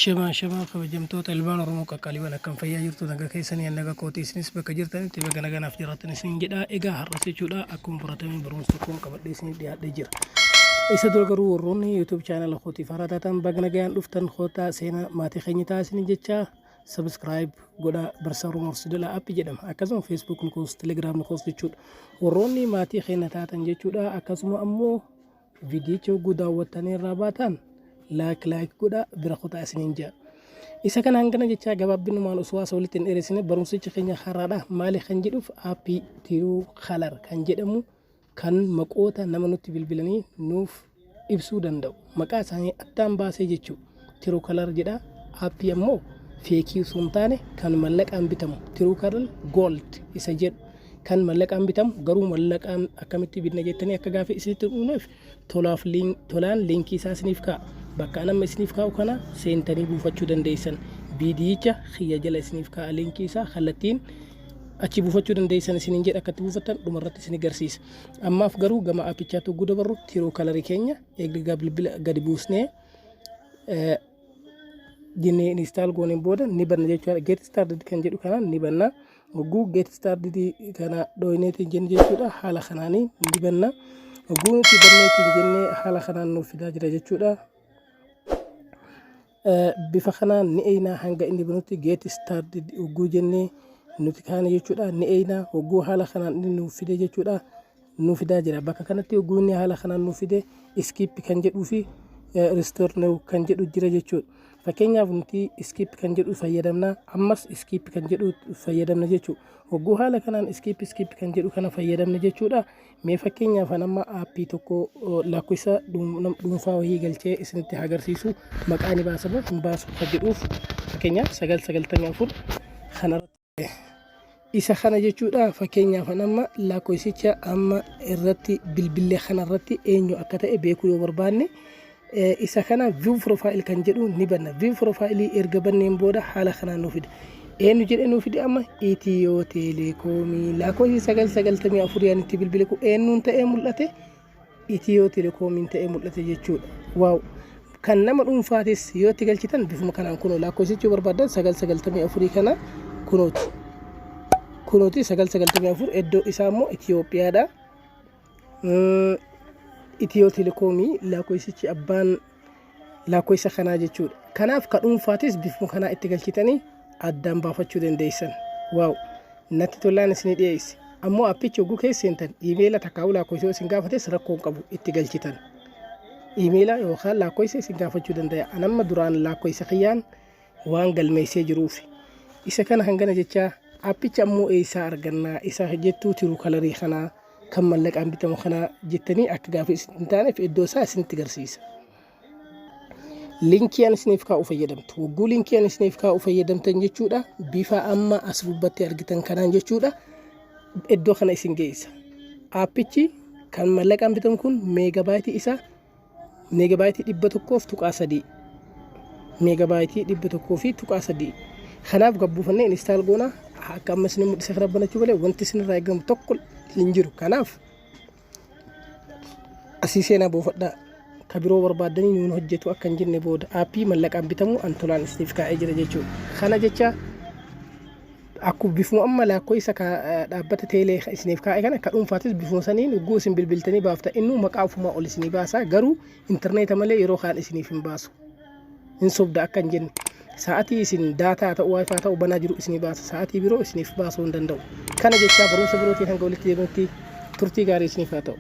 Ashamaa ashamaa, kabajamtoota ilmaan Oromoo qaqqaaliiwwan, akkam fayyaa jirtu? Nagaa keessanii? Nagaa kootii. Isinis bakka jirtanitti baga naganaaf jiraattan isiniin jedha. Egaa har'as jechuudha akkuma baratame barumsa tokkoon qabadhee isiniif dhiyaadhee jira. Isa dura garuu warroonni YouTube channel kootiif haaraa taatan, baga nagaan dhuftan, kootaa seenaa maatii keenya ta'a isiniin jecha, subscribe godhaa. Barsaa Oromoo Horsiidala app jedhama. Akkasuma Facebook koos, Telegram koos jechuudha. Warroonni maatii keenya taatan jechuudha, akkasuma ammoo viidiyicha hogguu daawwattanii irraa baatan like like godhaa bira kutaa isiniin jedha. Isa kana hangana jechaa, gabaabbinumaan osoo haasa walitti hin dheeressine, barumsichi keenya haraadha maali kan jedhuuf, aappii Truecaller kan jedhamu kan maqoota nama nutti bilbilanii nuuf ibsuu danda'u. Maqaa isaanii addaan baasee jechuu. Truecaller jedha. Aappii ammoo fake osoo hin taane kan mallaqaan bitamu, Truecaller Gold isa jedhu kan mallaqaan bitamu. Garuu mallaqaan akkamitti bitna jettanii akka gaafa isinitti dhufneef, tolaaf tolaan liinkii isaa isiniif kaa'a. Bakka an amma isiniif kaa'u kana seentanii buufachuu dandeessan. Viidiyicha kiyya jala isiniif kaa'a liinkii isaa, kallattiin achi buufachuu dandeessan isiniin jedha. Akkatti buufattan dhumarratti isin agarsiisa. Ammaaf garuu gama aappichaatti hogguu dabarru, Truecaller keenya eeggaa bilbila gadi buusnee jennee install gooneen booda ni banna jechuudha. Get started kan jedhu kanaan ni banna. Hogguu get started kana dhooyneetiin jenne jechuudha, haala kanaanii ni banna. Hogguu nuti banneetiin jennee, haala kanaan nuuf fidaa jira jechuudha. Bifa kanaan ni eeynaa hanga inni banutti. Get started hogguu jennee nuti kaane jechuudha, ni eeynaa. Hogguu haala kanaan inni nuuf fide jechuudha, nuuf fidaa jira. Bakka kanatti hogguu inni haala kanaan nuuf fide, skip kan jedhuu fi restore now kan jedhu jira jechuudha. Fakkeenyaaf nuti skip kan jedhu fayyadamna, ammas skip kan jedhu fayyadamna jechuudha. Hogguu haala kanaan skip skip kan jedhu kana fayyadamna jechuudha. Mee fakkeenyaaf an amma aappii tokko lakkoofsa dhuunfaa wayii galchee isinitti agarsiisu, maqaa ni baasa moo hin baasu kan jedhuuf, fakkeenyaaf 994 kana isa kana jechuudha. Fakkeenyaaf an amma lakkoofsicha amma irratti bilbilee kana irratti eenyu akka ta'e beekuu yoo barbaanne, isa kana view profile kan jedhu ni banna. View profile erga banneen booda haala kanaan nu fida. Eenyu jedhee nu fide? Amma Itiyoo Teleekoomii lakkoofsi 994 yaan itti bilbile kun eenyuun ta'ee mul'ate? Itiyoo Telekoomiin ta'ee mul'ate jechuudha. Wow! Kan nama dhuunfaatis yoo itti galchitan bifuma kanaan kunoo lakkoofsichi yoo barbaadan 994 kana kunooti. Kunooti 994, iddoo isaa immoo Itiyoophiyaadha. Itiyoo Telekoomii lakkoofsichi abbaan lakkoofsa kanaa jechuudha. Kanaaf ka dhuunfaatis bifuma kanaa itti galchitanii addaan baafachuu dandeessan. Wow! Natti tolaan isinii dhiyeesse. Ammoo appichi hogguu keessa seentan iimeela takkaa'uu lakkoofsa isin gaafates rakkoo hin qabu, itti galchitan. Iimeela yookaan lakkoofsa isin gaafachuu danda'a. An amma duraan lakkoofsa kiyyaan waan galmeessee jiruuf. Isa kana hangana jechaa, appicha ammoo eessaa argannaa isa jettuu, Truecaller kanaa kan mallaqaan bitamu kanaa jettanii akka gaafa isin hin taaneef, iddoo isaa isinitti agarsiisa. Linkii an isiniif kaa'u fayyadamtu. Wagguu linkii an isiniif kaa'u fayyadamtan jechuudha. Bifa amma as gubbatti argitan kanaan jechuudha. Iddoo kana isin geessa. Aappichi kan mallaqaan bitamu kun meegabaayitii isaa meegabaayitii 100.3. Meegabaayitii 100.3. Kanaaf gabbuufannee install goona. Akka amma isin mul'isa kana banachuu malee wanti isinirraa eegamu tokko hin jiru. Kanaaf asii seenaa buufadhaa. Ka biroo barbaaddanii nuun hojjetu akka hin jenne booda, aappii mallaqaan bitamu an tolaan isiniif kaa'ee jira jechuudha. Kana jecha akkuma bifuma amma lakkoofsa dhaabbata teelee isiniif kaa'e kana, ka dhuunfaatis bifuma saniin hogguu isin bilbiltanii baafta, innuu maqaa ofumaa ol isinii baasa. Garuu intarneeta malee yeroo kaan isiniif hin baasu. Hin sobda akka hin jenne. Sa'atii isin daataa ta'u, WiFi ta'u banaa jiru isinii baasa. Sa'atii biroo isiniif baasuu hin danda'u. Kana jechaa, barumsa birootiin hanga walitti deebinutti turtii gaarii isiniif haa ta'u.